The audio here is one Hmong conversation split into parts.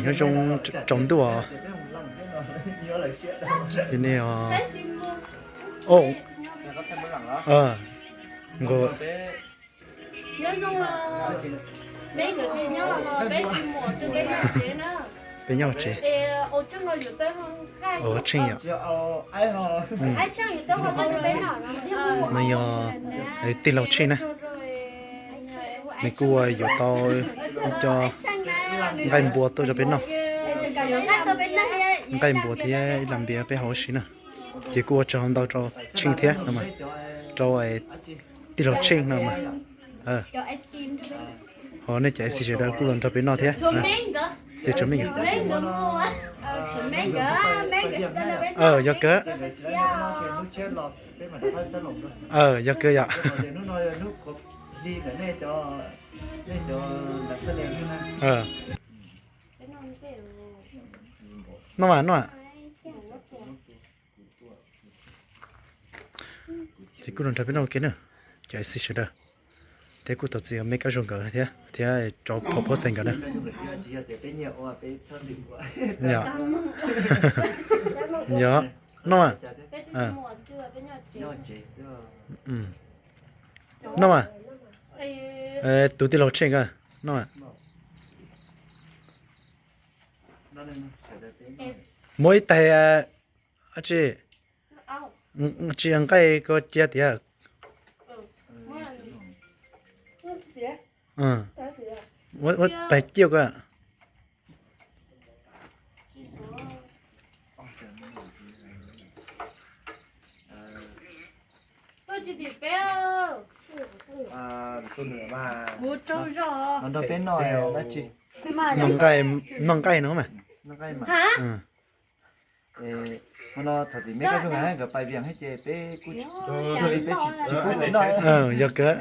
Nyob zoo tsaus ntuj. Ces nej, nkaus, peb nyob tsev. Ua Tsheej yom. Nws yog tij laug Tsheej na. Nws kuj ua yuav tau ib co nqaij npua tuaj rau peb noj. Nqaij npua thiab ib las npias peb haus ua si na. Ces kuj ua tsaug ntau rau Tsheej thiab no mas, rau tij laug Tsheej no mas. Ho nej cov F C sawv daws kuj los nrog peb noj thiab. Ces tso me, yog kawg. Yog kawg yom. Noj mas, noj mas. Ces kuj los nrog peb noj ua ke na, cov F C sawv daws, thiab kuj thov txim me kab zoo nkawd thiab, thiab rau phob xeem nkawd na. Yog, noj mas. Noj mas. Tus tij laug Tsheej kawg, noj mas. Muab ib tais, tsis, tsis nqaij ko cia tiag. Tais ciaj ko. Noj nqaij no mas. Yog kawg.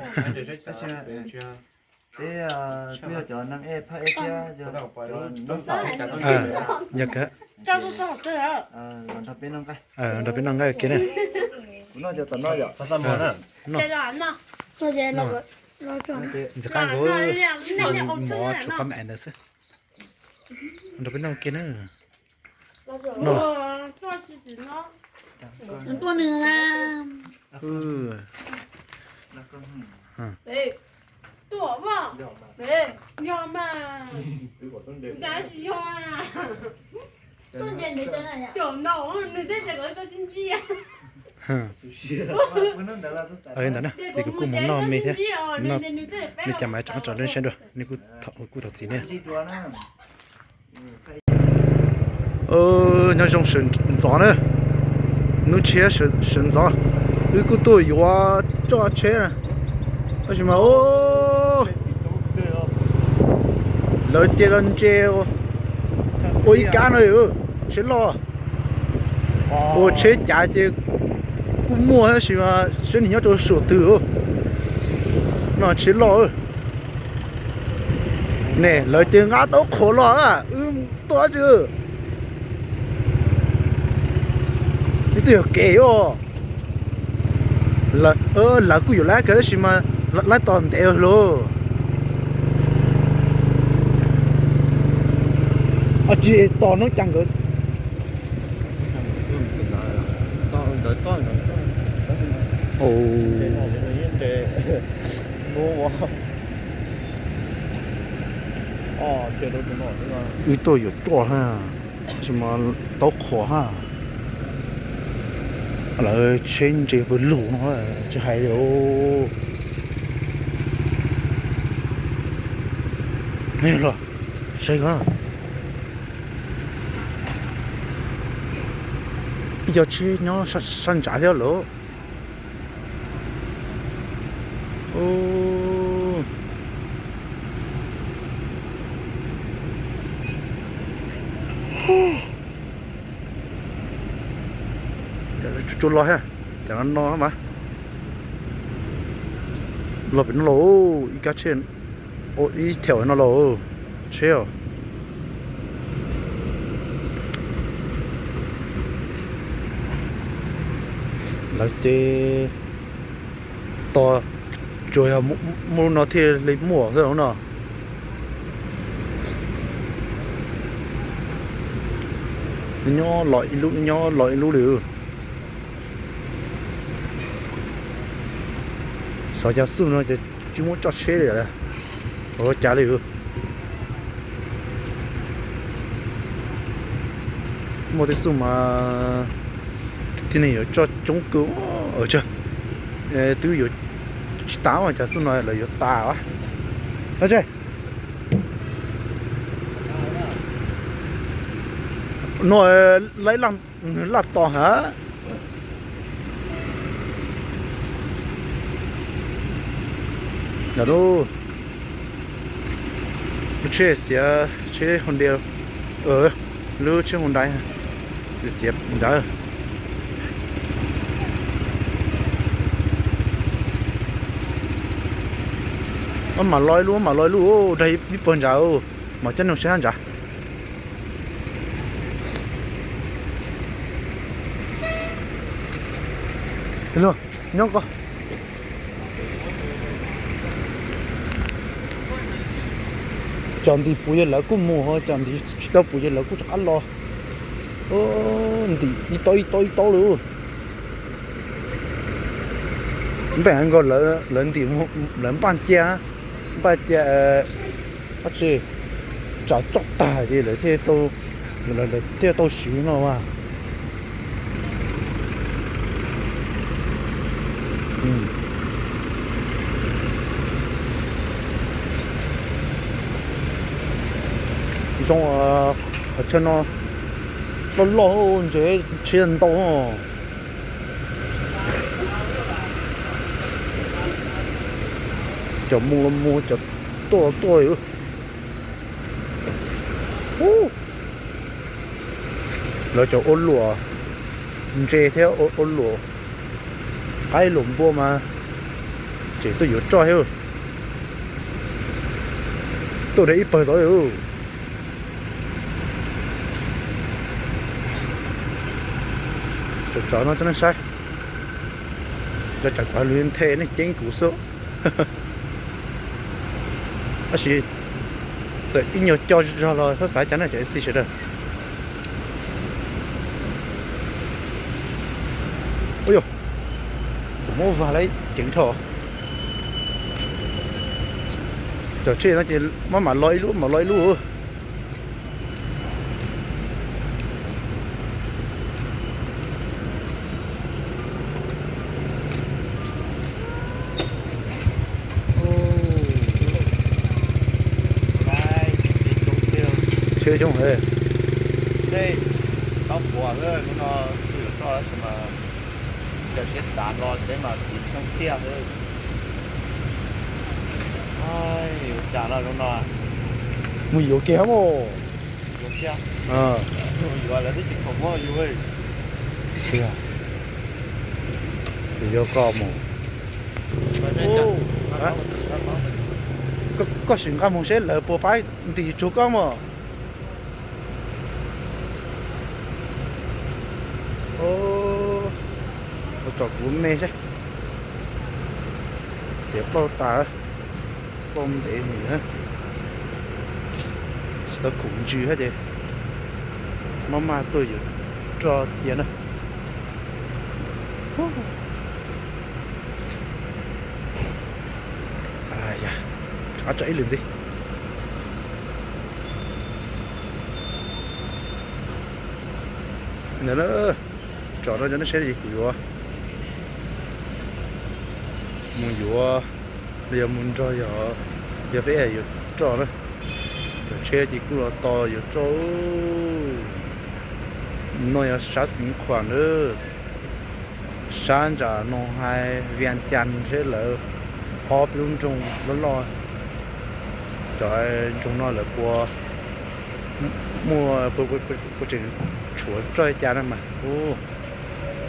Yog kawg. Nrog peb noj nqaij ua ke na. Ntxim qab nkaus, mov tshuav qab me ntawd xwb. Nrog peb noj ua ke na. Ntawd na ces kuv kuj mus noj me thiab, noj me cas mas tsam qab tso nej saib dua, nej kuj thov txim nej. Nyob zoo sawv ntxov na, hnub tshiab sawv ntxov, wb kuj tuaj yuav coj tsheb na, tab sis mas lawv cia los ntse ua ib kab no, tsheb loj, ua tsheb cav ces kuj muaj tab sis mas saib nws nyob rau suam twg no, tsheb loj. Ne lawv ces nqa tau qhuav los wb tuaj tsi. Ib tug yog kev os. Lawv kuj yuav laib kawg tab sis mas laib tos ntev lawm. Tsis tos noob cas nkawd. Wb tuaj yuav roj ha, tab sis mas tau qhuav ha. Lawv tsheb ntse pw lug no, tsis hais li. Los saib ko, ib co tsheb nyob sab ntshav thiab lawm. Tsuas los thiab, cov no no mas. Los pem no los, ib kab tsheb, ib thaum no los tsheb os. Lawv ces tos, tsuas yog muaj no thiaj li muaj xwb no. Nyob los ib lub, nyob los ib lub li. Xyov cas xub no ces tsis muab coj tsheb li lawm, ua cas li. Muaj tej xub mas tib neeg yuav coj coob kawg, twb yuav tsis tas mas cas xub no lawv yuav tas a. No laj, laj tos ha. Lub, lub tsheb xiav, tsheb Honda, lub tsheb Honda xiav ntawd. Mam los ib lub, mam los ib lub, dag ib pawg ntsav, mam coj nug sab ntsav. Nyob ko, cov ntim puv yog lawv kuj mus, cov ntim tsis tau puv yog lawv kuj rov qab los. Ntim ib taub ib taub ib taub li. Npaj nkaus lawv ntim, lawv npaj cia, npaj cia, ab tsi, tsam coj tag ces lawv thiaj tau siv no as. Zoo, qhov chaw no loj loj, ntses tsheb ntau. Cov mus los mus, cov tuaj los tuaj. Lawv cov ua luam ntses thiab ua luam qaib luam npua mas tseem tuaj yuav roj thiab. Tuaj da ib pawg tod. Cov tsov no cov neeg saib, cov tsov kom lawv nthe nej ceeb kuv xwb. Tab sis txawm ib nyuag co zog los txhob xav cas na cov xib sawv daws. Ua yog, kuv muab vag lawm ceev dhau. Cov tsheb no ces maj mam los ib lub mam los ib lub. Tsheb coob heev. Tau puas lub no, tab sis mas cov siab xav los teb mas tiv thooj tiaj xwb. Ua cas no zoo no. Mus yuav kiag mus. Yuav kiag. Mus yuav lawv twb tsis khoom muab yus. Tsis yog, tsis yog koj mus. Koj sim nqa mus seb lawv puas pab ntim tsuag koj mog. Ua tsom kuv me seb. Txiav plaub tas, plaub ntev mus na, tsis tau khoom ntsws thiab ces maj mam tuaj yuav roj cia na. Rov qab tsom ib lwm ntxiv. Ntawm no, tsom no cov nej saib ces kuv yuav mus yuav, yog mus nrog yog, yog peb yuav roj na. Cov tsheb ces kuj los tos yuav roj. No yog sab Xeev Khuam na, sab nram Noo Hais, Vias Cas seb lawv ob peb lub nroog loj loj, cov nroog no lawv puas muaj, puas tseem tshuav roj li cas na mas.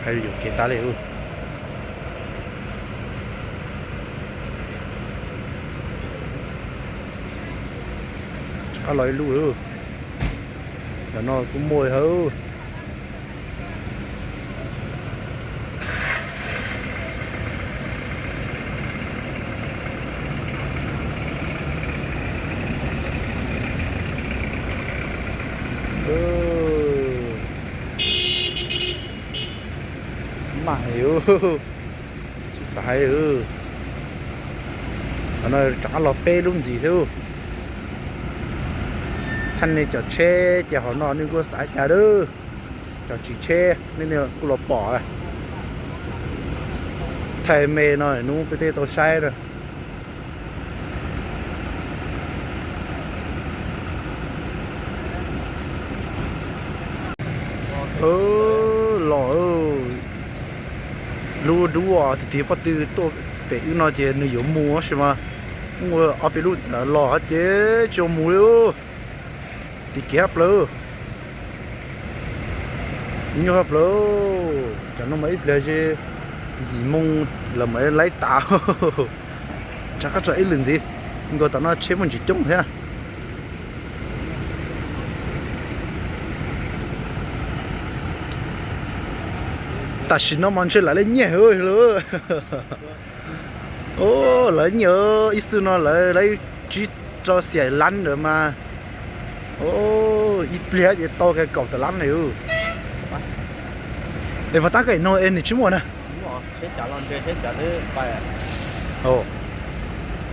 Hais yuam kev tas li. Rov qab los ib lub, ntawm no kuj muaj li hawb. Tsis xav hais, qhov no rov qab los peb lub ntxiv thiab. Thaj nej cov tsheb ces hauv no nej kuj xav cas lawm. Cov tsis tsheb nej kuj los pom. Thaij me no hnub peb thiaj tau saib na. Los, lub dub tiag tiag, pob tw tuaj pem wb no ces nws yuav mus tab sis mas muaj ob peb lub los ces tsis mus li. Tim kev hab plaws, nyuaj hab plaws. Cov no mas ib pliag ze yim moo lawm mas laib tas. Rov qab tso ib lwm ntxiv, nkaus tom no tsheb muaj ntsis coob thiab. Tam sim no mas ntshe lawv lab nyiaj lawm. Lawv nyiaj ib xwb no lawv lab tsib rau xya lab ntawd mas. Ib pliag ces tau kiag kaum tawm lab na. Es mas tab kaim no es nws tsis muaj na.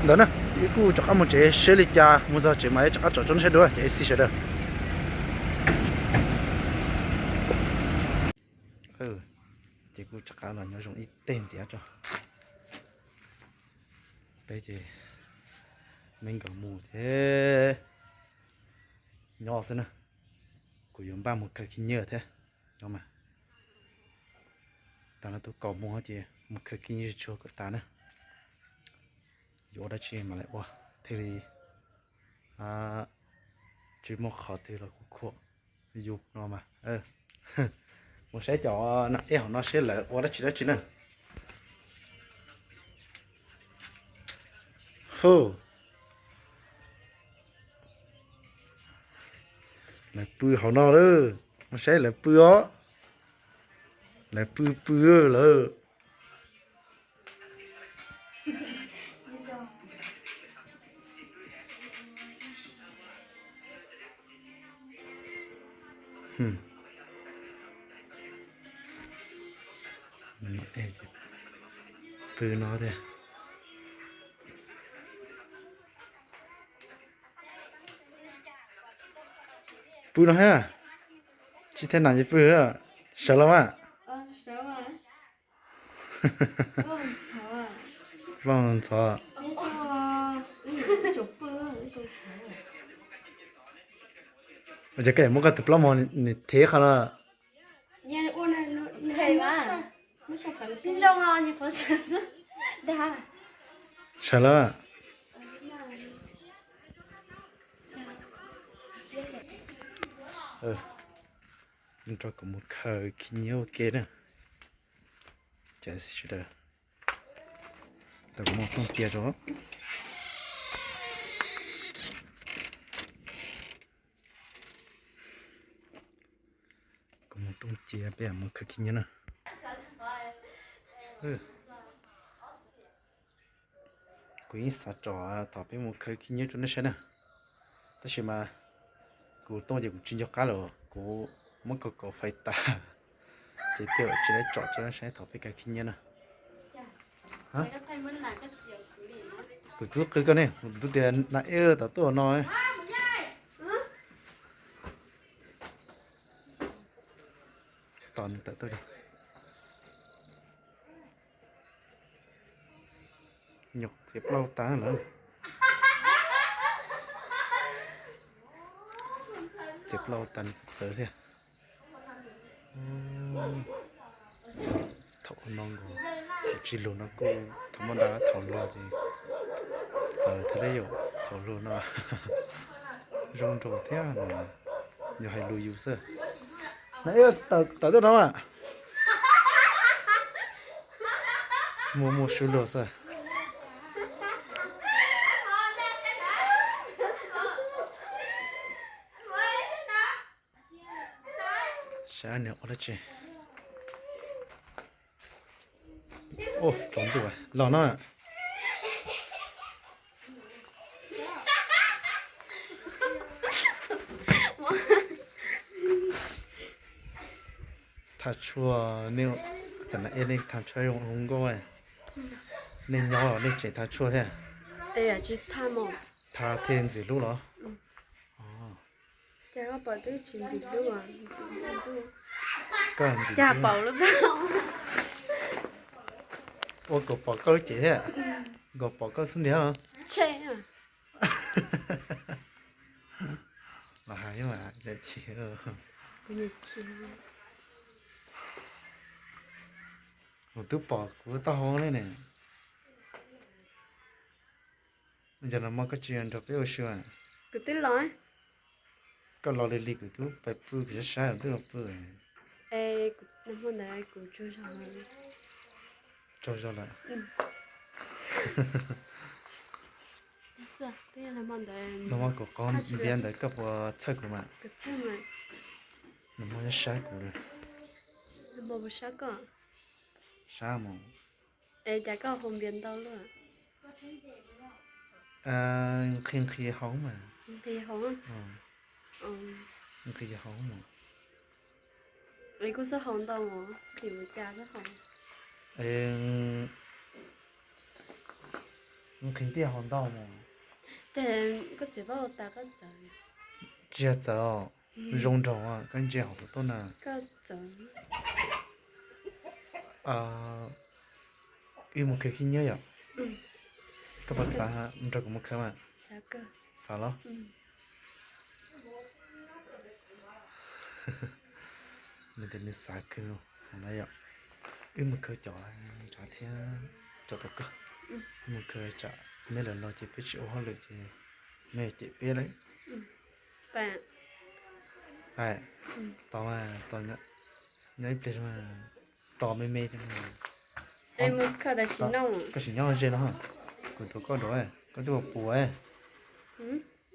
Ntawd na, ib kuj rov qab mus tsev seb li cas, mus txog tsev mas rov qab tsom tso nej saib dua ces xij sawv daws. Ces kuj rov qab los nyob zoo ib teg ntxiv tso. Peb ces me nkaus mus thiab nyob xwb na. Kuv yuav npaj mus khaws khib nyiab thiab. Nyob mas, tas no tus kaum moos ces mus khaws khib nyiab tsuag kom tas na. Yuav ua dab tsi mas lawv ua thiaj li tsis muaj qhov twg los kuj khuam yus no mas. Mus saib cov nam ej hauv no seb lawv ua dab tsi dab tsi na. Hu, lawv pw hauv no lawm, mus saib lawv pw os. Lawv pw pw lawm. Pw no tiag. Pw no thiab. Tsis thej nam ces pw. Sawv los mas. Vaj ntxhov. Ua cas koj muab koj tus plaub mog nws thev qhov no. Sawv los. Nrog kuv mus khaws khib nyiab ua ke na. Ces sawv daws, tau kuv muab tooj cia rau. Kuv muab tooj cia peb mus khaws khib nyiab na. Kuv yeej xav tsom thaum peb mus khaws khib nyiab rau nej saib na. Tab sis mas kuv tooj ces kuv tsis nco qab lawm, kuv muab kaus kaus fais tas, ces thiaj tsis tau tsom rau nej saib thaum peb khaws khib nyiab na. Kuv twb qw koj ne, kuv twb tias nam ej tawm tuaj no. Tos nws tawm tuaj. Nyuam txiav plaub tas lawm. Txiav plaub tas txawv thiab. Thaum no nkaus, thaum tsis lug no kuj thaum muaj dab thaum lug ces txawv thiab yom, thaum lug no zoo nraug thiab no, yog hais lus yus xwb. Na, tawm tuaj no mas. Muaj muaj suab luag xwb. Saib nws ua dab tsi. Ua tsaus ntuj los no. Thaj tshuaj nej, Tam no es nej thav tshuaj zoo nkauj, nej nyob los nej tseem thav tshuaj thiab? Tsis thav, thav thiaj ntxim hlub los? Koj ntxim hlub, ua kom pom koj lub cev thiab, kom pom koj xub ntiag los? Los hais mas, kuv twb pom kuv taub hau ne. Yog no mas koj tsis nrog peb ua si? Kuv twb los. Koj los li li kuv twb pais pw, kuv sab sab kuv twb los pw. Hmo ntawd kuv tsaug zog lawm. No mas kuv qhov npiav ntawd koj puas txhawj kuv mas? Nag hmo nyob sab kuv li. Sab mus. Es cas koj haus npias ntau luaj? Nqhis nqhis haus mas. Nqhis haus mas. Es kuj txhob haus ntau, nqhis mus cas txhob haus. Nqhis thiaj haus ntau mas. Ces koj txiv paub tas koj txawv. Tsis yog txawv os, zoo nraug, koj ntsia hauv xov tooj na. Wb mus khaws khib nyiab yom? Koj puas xav nrog kuv mus khaws mas? Xav los? Nws tias nws xav kawg no yom. Wb mus khaws cov ntshav thiab cov tom koj. Mus khaws tsam meb lawv los ces peb tsis ua hauj lwm ces meb cem peb lawm. Tos, tos, nyob ib pliag, tos me me. Koj sim nyob ze no, kuv tuav koj dua, koj twb puas puas?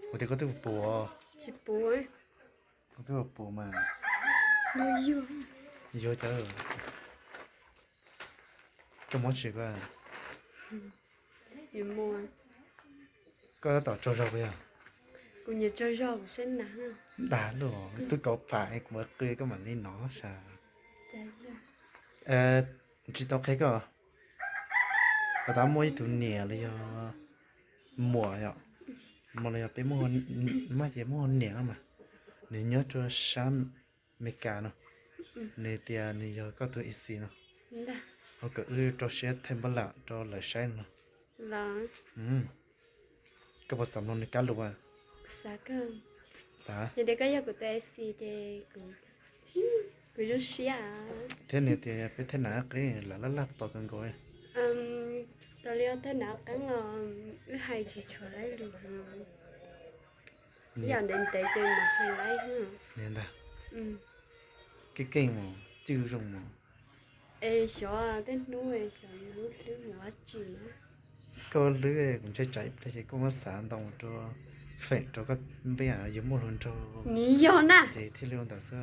Kuv tias koj twb puas puas? Koj twb puas puas mas. Yuav cov, koj muab tsis koj. Koj tab tom tsaug zog puas yog? Dag lub twb kauv pam kuv mus qw koj mam li nov sas. Tsis tau qhia koj, tab muaj ib tug niam los yog muam yom, muam los yog peb, muaj ces muaj niam no mas, nws nyob rau sab Meskas no, nws tias nws yog koj tus isi no, ho kom wb rau siab thaij npaj lam rau lawv saib no. Koj puas xav mloog nws kab lus? Xav. Thiab nws tias peb thaij nam qeeb lam laj laj tos kawg nkaus. Tau li thaij nam qeeb los wb hais tsis tshua laib lus. Yam ntev ntev ces mam hais laib. Keej keej mus, txwj zoo mus. Es xyov tej hnub xyov yus lub hlwb mus dab tsi. Koj hlwb kuv ntshai tsam ib pliag ces koj muab xav ntau mus rau feem rau koj npej yus muaj hluas nraug. Nws yog na. Ces thiaj li ua ntawd xwb.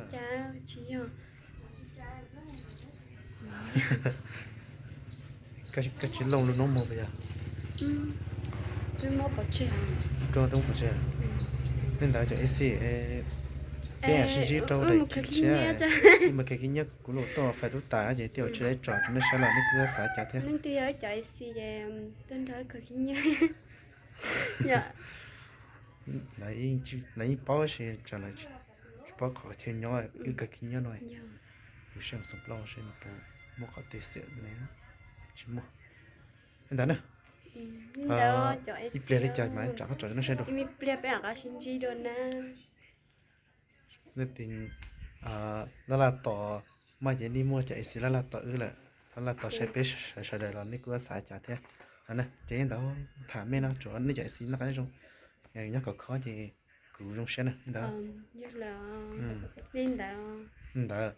Koj tsis looj lub noob mog puas yog? Koj twb pom tseg. Li ntawd cov isi, peb sib ntsib rau daim khiv tshiab, mus khaws khib nyiab kuv los tuaj fais tub tas ces thiaj ua tsis laib tsom rau nej saib los nej kuj xav cas thiab. Lawv yeej paub sis tsam lawv tsis paub qhov chaw nyob wb khaws khib nyiab no. Kuv saib mus xov plaub seb nws puas muaj qhov twg xiam ne. Tsis muaj. Li ntawd na. Ib pliag li cas mas tsam koj tsom rau nej saib dua. Nej tis laj laj tos, maj ces nej muaj cov isi laj laj tos wb lawm, laj laj tos saib peb sawv daws los nej kuj xav cas thiab. Ces li ntawd, tham mej no tsuav nej cov isi noj qab nyob zoo, nyob khov kho ces kuv zoo siab na li ntawd. Li ntawd.